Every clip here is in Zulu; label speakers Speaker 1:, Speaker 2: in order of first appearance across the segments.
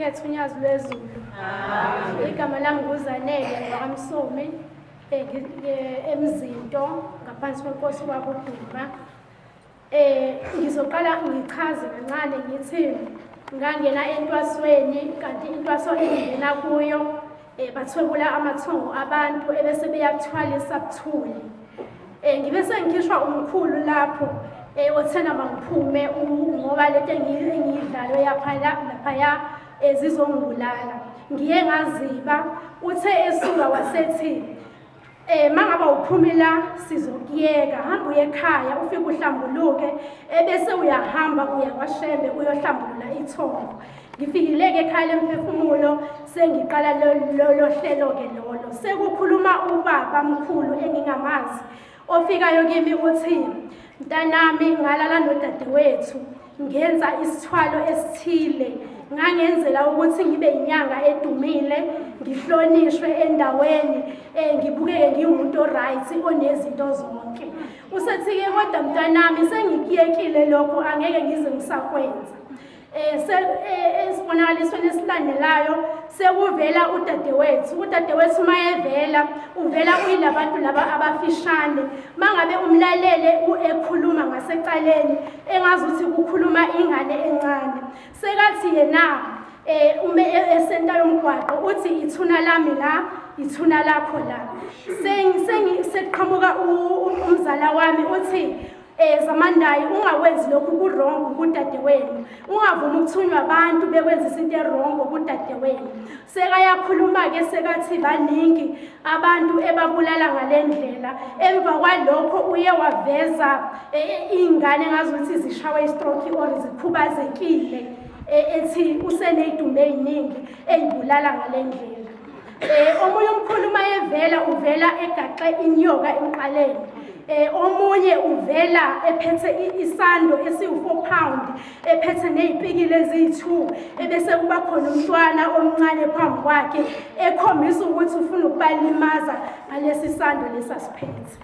Speaker 1: Ngiyakukhetha unyazi lwezulu. Igama lami nguZanele ngwaMsomi eMzinto ngaphansi kwenkosi wakuDuma. Ngizoqala ngichaze kancane ngithi ngangena entwasweni kanti intwaso engingena kuyo bathwebula amathongo abantu ebese beyakuthwalisa buthuli. Ngibe sengikhishwa umkhulu lapho othena mangiphume ngoba lento engiyidlalo laphaya zizongibulala. Ngiye ngaziba uthe esuka wasethi mangaba uphumela sizokuyeka, hamba uye ekhaya ufike uhlambuluke ebese uyahamba uya kwaShembe uyohlambulula ithongo. Ngifikile-ke ekhaya lemphefumulo sengiqala lolo hlelo-ke lolo. Sekukhuluma ubaba mkhulu engingamazi ofikayo kimi uthi, mntanami ngalala nodadewethu ngenza isithwalo esithile, ngangenzela ukuthi ngibe inyanga edumile, ngihlonishwe endaweni, ngibukeke ngiwumuntu oright onezinto zonke. Usethi-ke kodwa mntanami sengikuyekile lokho, angeke ngize ngisakwenza. Esibonakalisweni esilandelayo sekuvela udadewethu. Udadewethu uma evela uvela uyilabantu laba abafishane, mangabe umlalele ekhuluma ngasecaleni engazuthi kukhuluma ingane encane. Sekathi yena ume esenta yomgwaqo uthi ithuna lami la, ithuna lakho la. Sekuqhamuka umzala wami uthi Zamandayi ungakwenzi lokhu ku-wrong kudadewenu, ungavumi ukuthunywa abantu bekwenzisa into e-wrong kudadewenu. Sekayakhuluma-ke sekathi baningi abantu ebabulala ngale ndlela. Emva kwalokho uye waveza iy'ngane engazuthi zishawe i-stroke or zikhubazekile, ethi useney'dumbu ey'ningi ey'bulala ngale ndlela. Omunye umkhulu uma evela uvela egaxe inyoka emqaleni. Omunye uvela ephethe isando esiwu-4 pound, ephethe ney'pikili eziyi-2, ebese kuba khona umntwana omncane phambi kwakhe ekhombisa ukuthi ufuna ukubalimaza ngalesi sando lesasiphethe.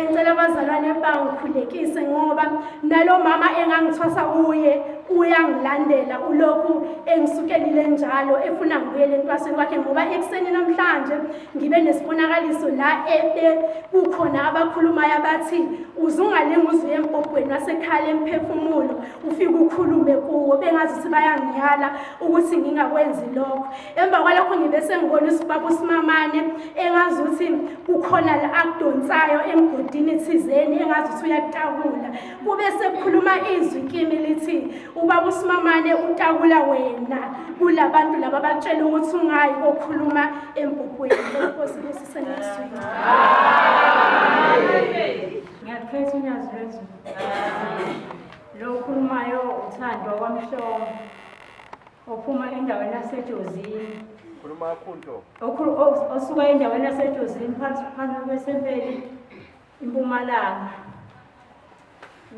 Speaker 1: Ngicela abazalwane bangikhulekise ngoba nalo mama engangithwasa kuye uyangilandela, ulokhu engisukelile njalo efuna ngibuyele entwasweni kwakhe, ngoba ekuseni namhlanje ngibe nesibonakaliso la ebe kukhona abakhulumayo abathi uzungalinga uze uye embhobhweni wasekhaya lemphefumulo ufike ukhulume kuwo, bengazi ukuthi bayangiyala ukuthi ngingakwenzi lokho. Emva kwalokho ngibe sengibona usibaba uSimamane engazi ukuthi kukhona la akudonsayo emgodini thizeni engazi ukuthi uyakutakula. Kube sekukhuluma izwi kimi lithi ubaba uSimamane utakula wena kulabantu laba abatshela ukuthi ungayi kokhuluma embhobhweni. Inkosi ibusise nezwi.
Speaker 2: Ngiyakukhetha unyazi lwezulu. Lo okhulumayo uThandwa kwaMhlongo ophuma endaweni yaseJozini.
Speaker 3: Khuluma kakhulu.
Speaker 2: Osuka endaweni yaseJozini phansi phansi kwesempeli impumalanga.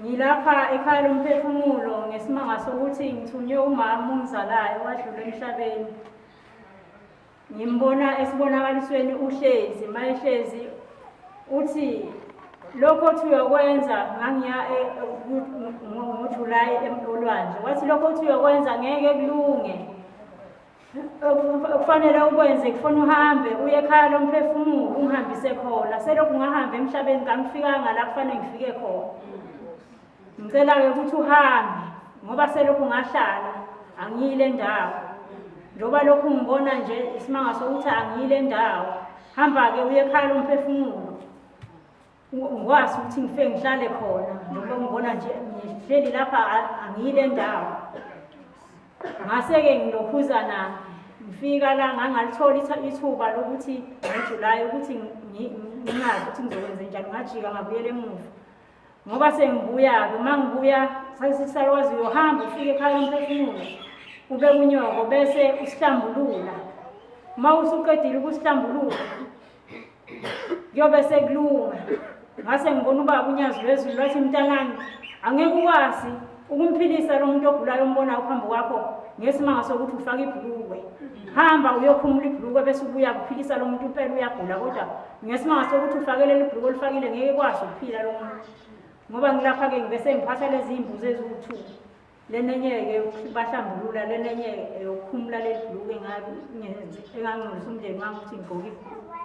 Speaker 2: Ngilapha ekhaya lomphefumulo ngesimanga sokuthi ngithunywe umama ongizalayo wadlula emhlabeni. Ngimbona esibonakalisweni uhlezi, mayehlezi uthi lokho othi uyokwenza, ngangiya ngoJulayi olwandle, wathi lokho othi uyokwenza ngeke kulunge, kufanele ukwenze kufuna uhambe uye ekhaya lomphefumulo ungihambise khona. Selokhu ngahamba emhlabeni kangifikanga la kufanele ngifike khona. Ngicela-ke ukuthi uhambe ngoba selokhu ngahlala angiyile ndawo, njengoba lokhu ngibona nje isimanga sokuthi angiyile ndawo. Hamba-ke uye ekhaya lomphefumulo ngikwazi ukuthi ngifike ngihlale khona, njengoba ngibona nje ngihleli lapha angiyile ndawo. Ngase-ke ngilokhuzana ngifika la ngangalithola ithuba lokuthi ngoJulayi ukuthi ngingazi ukuthi ngizokwenza njani, ngajika ngabuyela emuva. Ngoba sengibuya-ke, uma ngibuya sasisalwazi uyohamba ufike ekhaya lomphefumulo ube unyoko bese usihlambulula. Uma usuqedile ukusihlambulula kuyobe sekulunga. Ngase ngibona ubaba unyazi lwezulu lwathi, mntanami angeke ukwazi ukumphilisa lo muntu ogulayo ombonayo phambi kwakho ngesimanga sokuthi ufake ibhulukwe. Hamba uyokhumula ibhulukwe bese ubuya kuphilisa lo muntu, impela uyagula, kodwa ngesimanga sokuthi ufake leli bhulukwe olifakile ngeke kwazi ukuphila lo muntu. Ngoba ngilapha-ke ngibe sengiphatha lezi mbuzi eziwu-2. Lenenye-ke bahlambulula, lenenye yokukhumula leli bhuluku engangcolisa umndeni wami ukuthi ngigqoke ibhuluku.